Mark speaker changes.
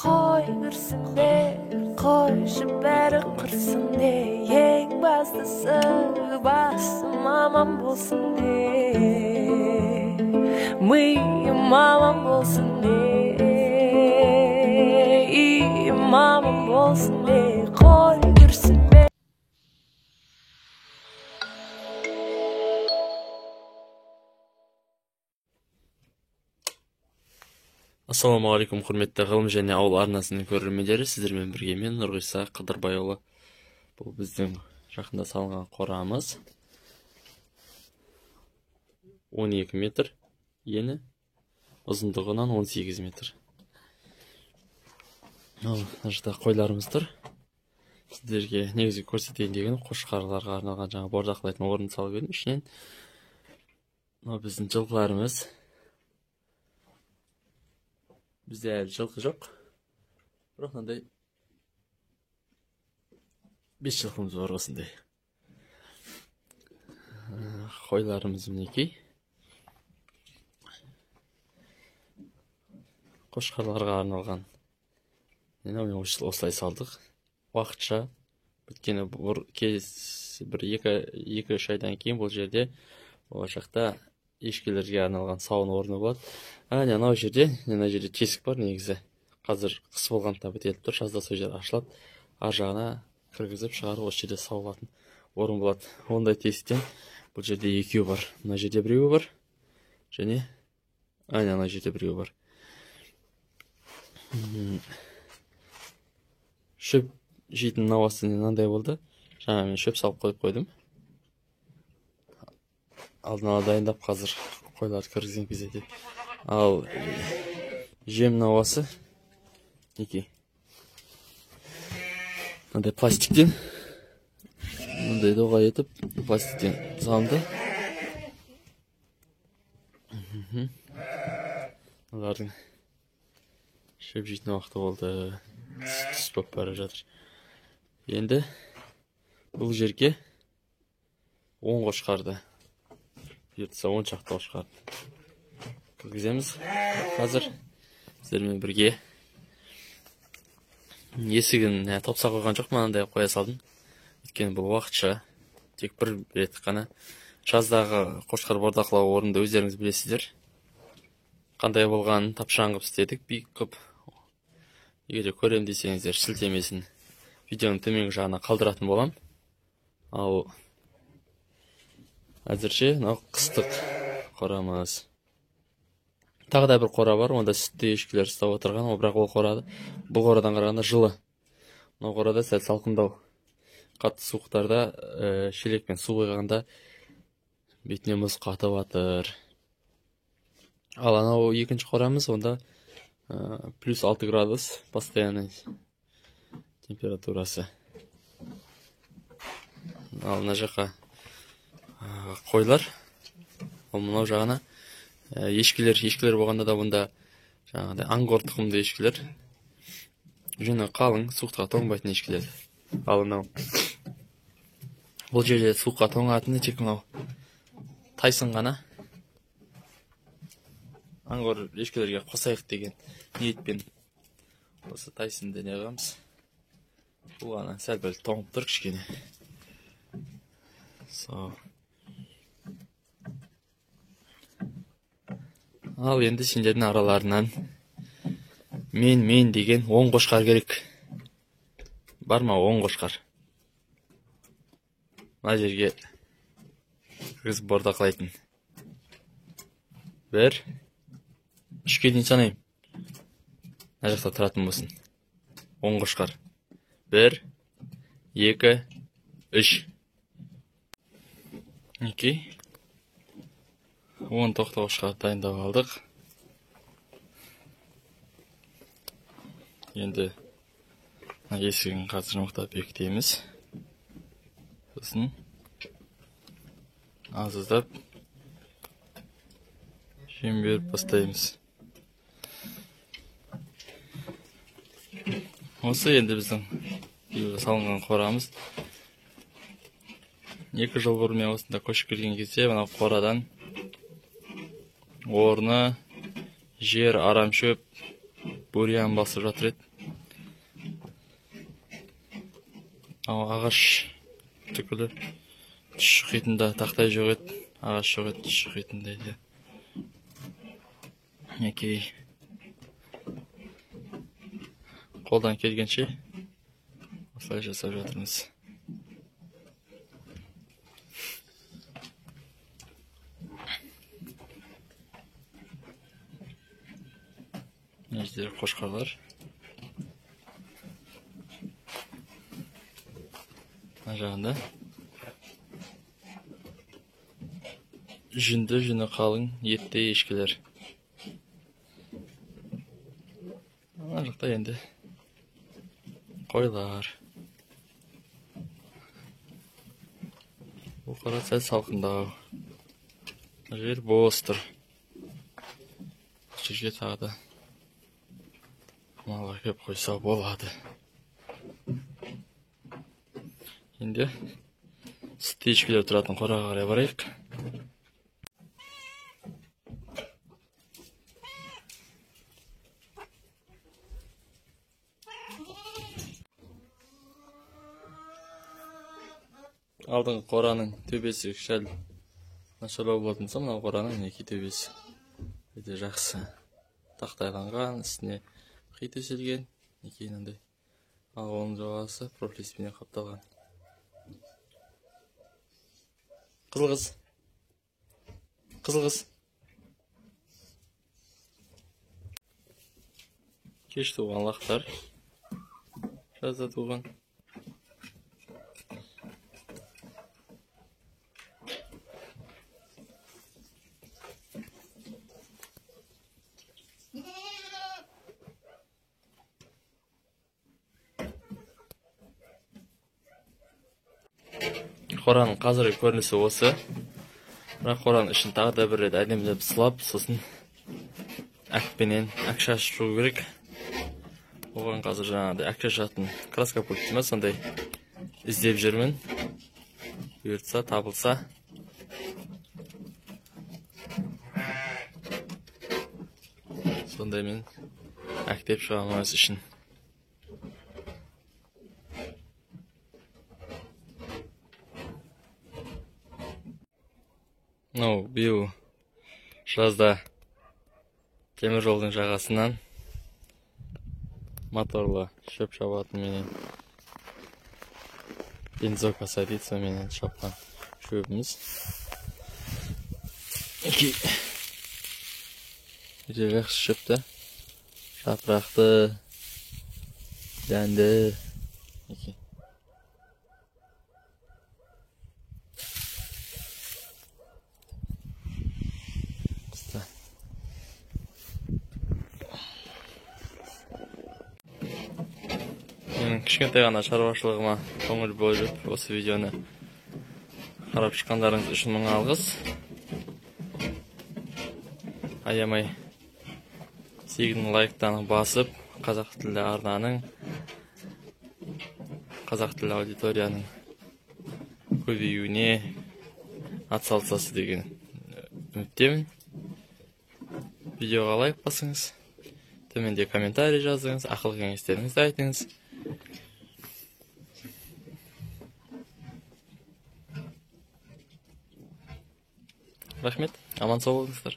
Speaker 1: Қой күрсінбе, қойшы бәрі құрсын де, ең бастысы басым аман болсын де, миым аман болсын де, үйім аман болсын де, қой күрсінбе.
Speaker 2: Ассалаумағалейкум, құрметті Ғылым және ауыл арнасының көрермендері, сіздермен бірге мен Нұрғиса Қыдырбайұлы. Бұл біздің жақында салынған қорамыз. 12 метр ені, ұзындығынан 18 метр. Мына жақта қойларымыз тұр. Сіздерге негізгі көрсетейін деген қошқарларға арналған жаңа бордақылайтын орын салып едім ішінен. Мынау біздің жылқыларымыз. Бізде әлі жылқы жоқ, бірақ мынандай 5 жылқымыз бар осындай. Қойларымыз мінекей. Қошқарларға арналған. Міне осылай салдық. Уақытша, өйткені бір 2-3 айдан кейін бұл жерде болашақта ешкілерге арналған сауын орны болады. Әне анау жерде, мына жерде тесік бар негізі. Қазір қыс болғандықтан бітеліп тұр, жазда сол жер ашылады. Ар жағына кіргізіп шығарып осы жерде сауылатын орын болады. Ондай тесіктен бұл жерде екеу бар. Мына жерде біреуі бар. Және әне ана жерде біреуі бар. Шөп жейтін науасы мынандай болды. Жаңа мен шөп салып қойып қойдым. Алдын ала дайындап қазір қойларды кіргізген кезде деп. Ал жем науасы мінекей. Мынандай пластиктен, мындай доға етіп пластиктен салынды. Олардың шөп жейтін уақыты болды. Түс болып бара жатыр. Енді бұл жерге 10 қошқарды, бұйыртса 10 шақты қошқарды кіргіземіз. Қазір сіздермен бірге есігін топса қойған жоқ, мынандай қоя салдым. Өйткені бұл уақытша, тек бір рет қана. Жаздағы қошқар бордақылау орнында өздеріңіз білесіздер қандай болғанын, тапшаң қылып істедік, биік қылып. Егер де көрем десеңіздер, сілтемесін видеоның төменгі жағына қалдыратын болам. Ал әзірше мынау қыстық қорамыз. Тағы да бір қора бар, онда сүтті ешкілер ұстап отырған, ол бірақ ол қорады бұл қорадан қарағанда жылы. Мынау қорада сәл салқындау. Қатты суықтарда шелекпен су құйғанда бетіне мұз қатып жатыр. Ал анау екінші қорамыз, онда плюс 6 градус постоянный температурасы. Ал мына жаққа қойлар, ал мынау жағына ешкілер. Ешкілер болғанда да бұнда жаңағыдай ангор тұқымды ешкілер, жүні қалың, суыққа тоңбайтын ешкілер. Ал мынау бұл жерде суыққа тоңатыны тек мынау тайсын ғана. Ангор ешкілерге қосайық деген ниетпен осы тайсынды не қыламыз. Бұл ғана сәл пәл тоңып тұр кішкене. Сол. Ал енді сендердің араларынан мен деген 10 қошқар керек. Бар ма 10 қошқар? Мына жерге кіргізіп бордақылайтын. 1, 3-ке дейін санаймын. Мына жақта тұратын болсын. 10 қошқар. 1, 2, 3. Мінекей. 10 тоқты қошқар дайындап алдық. Енді есігін қазір мықтап бекітеміз. Сосын аз-аздап жем беріп бастаймыз. Осы енді біздің биылғы салынған қорамыз. 2 жыл бұрын мен осында көшіп келген кезде мынау қорадан орны жер, арамшөп, бурьян басып жатыр еді. Ағаш түгілі түс шұқитын да тақтай жоқ еді, ағаш жоқ еді, түс шұқитын дейді. Мінекей, қолдан келгенше осылай жасап жатырмыз. Мына жерде қошқарлар. Мына жағында жүнді, жүні қалың, етті ешкілер. Мына жақта енді қойлар. Бұл қора сәл салқындау. Мына жер бос тұр. Бұл жерге тағы да мал әкеп қойса болады. Енді сүтті ешкілер тұратын қораға қарай барайық. Алдыңғы қораның төбесі сәл нашарлау болатын болса, мынау қораның мінекей төбесі өте жақсы тақтайланған, үстіне қи төселген, мінекей мынандай. Ал оның жоғарысы профлистпенен қапталған. Қызыл қыз, қызыл қыз. Кеш туған лақтар, жазда туған. Қораның қазіргі көрінісі осы. Бірақ қораның ішін тағы да бір рет әдемілеп сылап, сосын әкпенен әк шашып шығу керек. Оған қазір жаңағыдай әк шашатын краска пульті ма сондай іздеп жүрмін. Бұйыртса, табылса. Сондаймен әктеп шығамыз ішін. Мынау биыл жазда темір жолдың жағасынан моторлы шөп шабатынменен бензокоса дейді, соменен шапқан шөбіміз. Өте жақсы шөп та, жапырақты, дәнді. Менің кішкентай ғана шаруашылығыма көңіл бөліп, осы видеоны қарап шыққандарыңыз үшін мың алғыс. Аямай 8 лайктан басып, қазақ тілді арнаның, қазақ тілді аудиторияның көбеюіне атсалысасыз деген үміттемін. Видеоға лайк басыңыз, төменде комментарий жазыңыз, ақыл кеңестеріңізді айтыңыз. Рахмет, аман сау болыңыздар.